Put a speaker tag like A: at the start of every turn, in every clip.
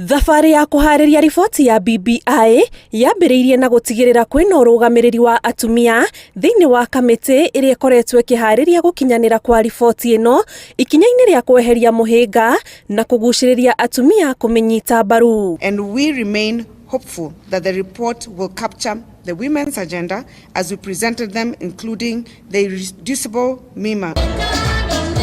A: Thabarĩ ya kũharĩria riboti ya BBI yambĩrĩirie na gũtigĩrĩra kwĩna ũrũgamĩrĩri wa atumia thĩinĩ wa kamĩtĩ ĩrĩa ĩkoretwo ĩkĩharĩria gũkinyanĩra kwa riboti ĩno ikinya-inĩ rĩa kweheria mũhĩnga na kũgucĩrĩria atumia kũmĩnyita mbaru.
B: And we remain hopeful that the report will capture the women's agenda as we presented them, including the irreducible MIMA.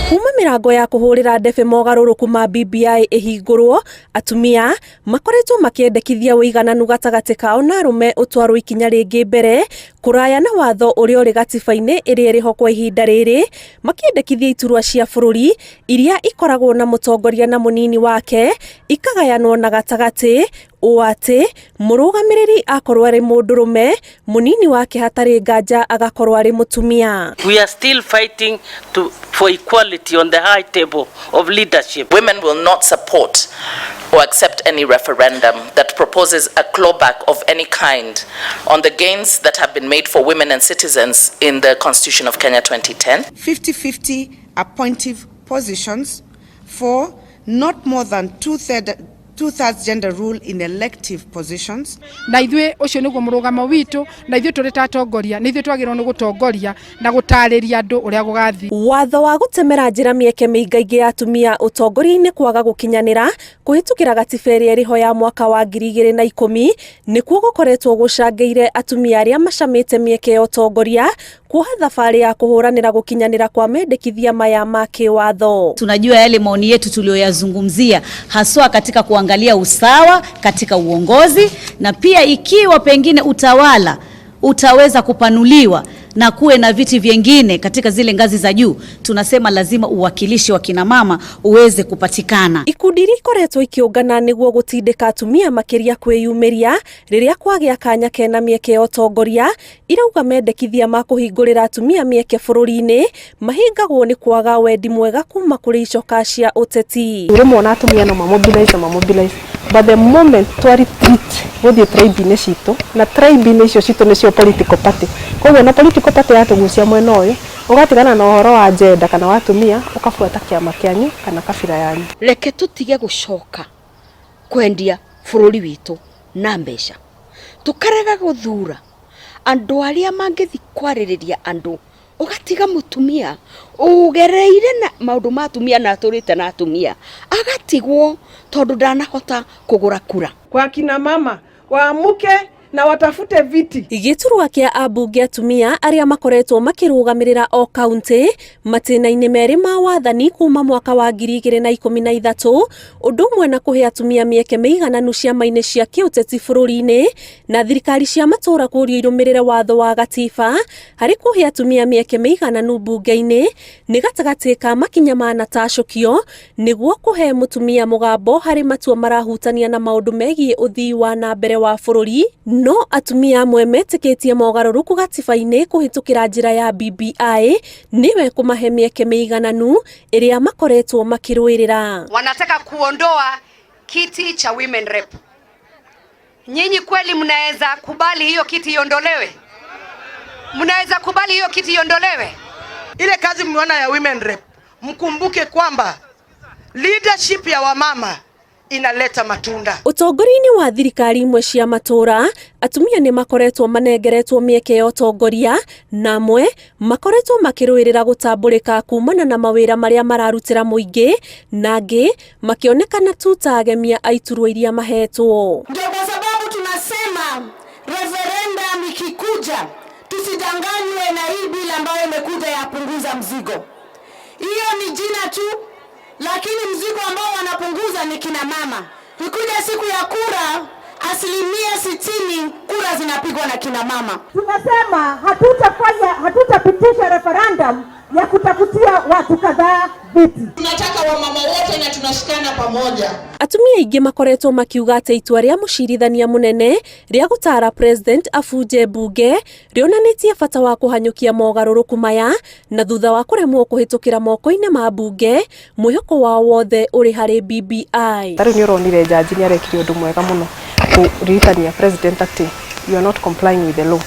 A: Kuma mĩrango ya kũhũrĩra ndebe mogarũrũku ma BBI ĩhingũrwo, atumia makoretwo makĩendekithia ũigananu gatagatĩ kao na arũme ũtwarwo ikinya rĩngĩ mbere kũraya na watho ũrĩa ũrĩ gatiba-inĩ ĩrĩa ĩrĩho kwa ihinda rĩrĩ, makĩendekithia iturwa cia bũrũri iria ikoragwo na mũtongoria na mũnini wake ikagayanwo na gatagatĩ ũũ atĩ mũrũgamĩrĩri akorwo arĩ mũndũrũme, mũnini wake hatarĩ nganja agakorwo arĩ mũtumia.
C: We are still fighting for equality on the high table of leadership.
D: Women will not support or accept any referendum that proposes a clawback of any kind on the gains that have been made for women and citizens in the Constitution of Kenya 2010.
B: 50-50 appointive positions for not more than two-thirds gender rule in elective positions.
E: Na ithuĩ ũcio nĩguo mũrũgamo witũ, na ithuĩ tũrĩ ta atongoria nĩ ithuĩ twagĩrĩirwo nĩ gũtongoria na gũtarĩria andũ ũrĩa gũgathiĩ.
A: Watho wa gũtemera njĩra mĩeke mĩingaingĩ ya atumia ũtongoria-inĩ kwaga gũkinyanĩra kũhĩtũkĩra gatiba ĩrĩa ĩrĩho ya mwaka wa 2010 nĩkuo gũkoretwo gũcangĩire atumia arĩa macamĩte mĩeke ya ũtongoria kuoha thabarĩ ya kũhũranĩra gũkinyanĩra kwa mendekithia maya ma kĩwatho.
F: Tunajua yale maoni yetu tuliyoyazungumzia haswa katika kuangalia usawa katika uongozi, na pia ikiwa pengine utawala utaweza kupanuliwa na kuwe na viti vyengine katika zile ngazi za juu, tunasema lazima uwakilishi wa kina mama uweze kupatikana.
A: Ikundi iria ikoretwo ikĩũngana nĩguo gũtindĩka atumia makĩria kwĩyumĩria rĩrĩa kwagĩa kanya kena mĩeke ya ũtongoria irauga mendekithia ma kũhingũrĩra atumia mĩeke bũrũri-inĩ mahingagwo nĩ kwaga wendi mwega kuma kũrĩ icoka cia ũteti.
G: Rĩmwe ona atumia no mamobilize, mamobilize, but the moment twa retreat gũthiĩ tribe-inĩ citũ, na tribe-inĩ icio citũ nĩcio political party, koguo na political party yatũgucia mwena ũyũ, ũgatigana na ũhoro wa gender kana wa atumia, ũkabuata kĩama kĩanyu kana kabira yanyu.
H: Reke tũtige gũcoka kwendia bũrũri witũ na mbeca, tũkarega gũthura andũ arĩa mangĩthi kwarĩrĩria andũ, ũgatiga mũtumia ũgereire na maũndũ ma atumia na atũrĩte na atumia agatigwo tondũ ndanahota kũgũra kura.
I: Kwa kina mama waamuke na watafute viti.
A: Gĩturwa kĩa ambunge atumia arĩa makoretwo makĩrũgamĩrĩra o kaunti matĩna-inĩ merĩ ma wathani kuma mwaka wa 2013, ũndũ ũmwe na kũhe atumia mĩeke mĩigananu ciama-inĩ cia kĩũteti bũrũri-inĩ na thirikari cia matũũra kũrio irũmĩrĩre watho wa gatiba harĩ kũhe atumia mĩeke mĩigananu mbunge-inĩ nĩ gatagatĩ ka makinya manatacũkio nĩguo kũhe mũtumia mũgambo harĩ matua marahutania na maũndũ megiĩ ũthii wa na mbere wa bũrũri. No atumia amwe metĩkĩtie mogarũrũku gatiba-inĩ kũhĩtũkĩra njĩra ya BBI nĩwe kũmahe mĩeke mĩigananu ĩrĩa makoretwo makĩrũĩrĩra.
J: Wanataka kuondoa kiti cha women rep. Nyinyi kweli mnaweza kubali hiyo kiti iondolewe? Mnaweza kubali hiyo kiti iondolewe?
I: Ile kazi mmeona ya women rep, mkumbuke kwamba leadership ya wamama inaleta matunda.
A: Ũtongoria-inĩ wa thirikari imwe cia matũũra, atumia nĩ makoretwo manengeretwo mĩeke ya ũtongoria na amwe makoretwo makĩrũĩrĩra gũtambũrĩka kumana na mawĩra marĩa mararutĩra mũingĩ, na angĩ makĩonekana tu ta agemia a iturwa iria mahetwo.
K: Ndio kwa sababu tunasema referendum ikikuja tusidanganywe na hii bill ambayo imekuja ya punguza mzigo. Hiyo ni jina tu, lakini mzigo ambao wanapunguza ni kina mama. Ikuja siku ya kura, 60% kura zinapigwa na kina mama.
L: Tunasema hatutapitisha referendum ya kutafutia watu kadhaa viti.
M: Tunataka wamama wote na tunashikana pamoja.
A: Atumia aingĩ makoretwo makiuga atĩ itua rĩa mũcirithania mũnene rĩa gũtara president abunje mbunge rĩonanĩtie bata wa kũhanyũkia mogarũrũku maya, na thutha wa kũremwo kũhĩtũkĩra moko-inĩ ma mbunge, mwĩhoko wao wothe ũrĩ harĩ BBI.
G: Ta rĩu nĩ ũronire jaji nĩ arekire ũndũ mwega mũno kũririkania president atĩ you are not complying with the law.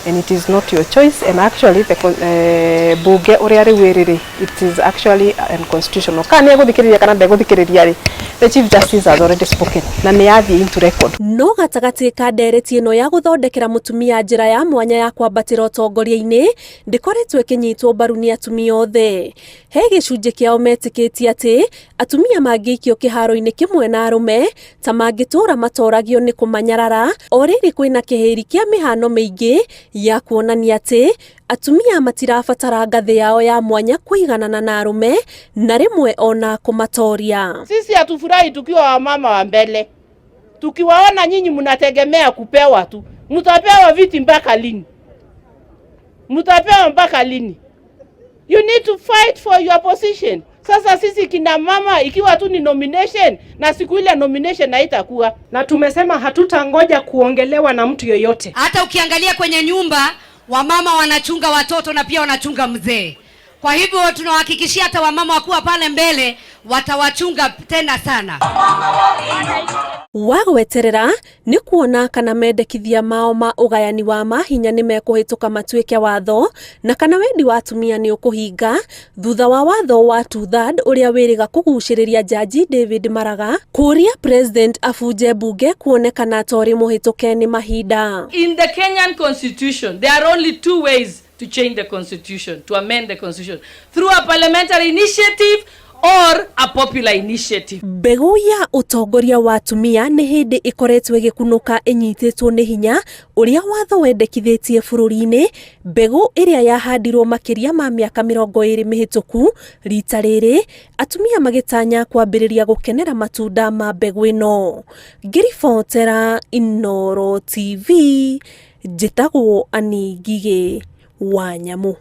G: And it is not your choice. And actually the bunge uria riu ĩrĩ, it is actually unconstitutional. Kana nĩ egũthikĩrĩria kana ndegũthikĩrĩria rĩ, the Chief Justice has already spoken na nĩ yathiĩ into record.
A: No gatagatĩ ka ndereti ĩno ya gũthondekera mũtumia njĩra ya mwanya ya kwambatĩra ũtongoria-inĩ ndĩkoretwo ĩkĩnyitwo mbaru nĩ atumia othe. He gĩcunjĩ kĩao metĩkĩtie atĩ atumia mangĩikio kĩharo-inĩ kĩmwe na arũme ta mangĩtũra matoragio nĩ kũmanyarara. O rĩrĩ, kwĩna kĩhĩri kĩa mĩhano mĩingĩ ya kuonania atĩ atumia matirabatara ngathĩ yao ya mwanya kũiganana na arũme na rĩmwe ona kũmatoria.
N: Sisi hatufurahi tukiwa wamama wa mbele, tukiwaona nyinyi mnategemea kupewa tu. Mtapewa viti mpaka lini? Mtapewa mpaka lini? You need to fight for your position. Sasa sisi kina mama, ikiwa tu ni nomination, na siku ile nomination haitakuwa.
O: Na tumesema hatutangoja kuongelewa na mtu yoyote.
J: Hata ukiangalia kwenye nyumba, wamama wanachunga watoto na pia wanachunga mzee. Kwa hivyo tunawahakikishia hata wamama wakuwa pale mbele watawachunga tena sana.
A: Wa gweterera nĩ kuona kana mendekithia mao ma ũgayani wa mahinya nĩ mekũhĩtũka matuĩke watho na kana wendi wa atumia nĩ ũkũhinga thutha wa watho wa two-third ũrĩa wĩrĩga kũgucĩrĩria Jaji David Maraga kũũria President abunje mbunge kuonekana ta ũrĩ mũhĩtũke nĩ mahinda.
P: In the Kenyan constitution, there are only two ways to change the constitution, to amend the constitution: through a parliamentary initiative or a popular initiative.
A: Mbegũ ya ũtongoria wa atumia nĩ hĩndĩ ĩkoretwo ĩgĩkunũka ĩnyitĩtwo nĩ hinya ũrĩa watho wendekithĩtie bũrũri-inĩ, mbegũ ĩrĩa yahandirwo makĩria ma mĩaka 20 mĩhĩtũku. Rita rĩrĩ atumia magĩtanya kwambĩrĩria gũkenera matunda ma mbegũ ĩno. Ngĩribotera Inooro TV, njĩtagwo Anĩ Ngigĩ wa Nyamũ.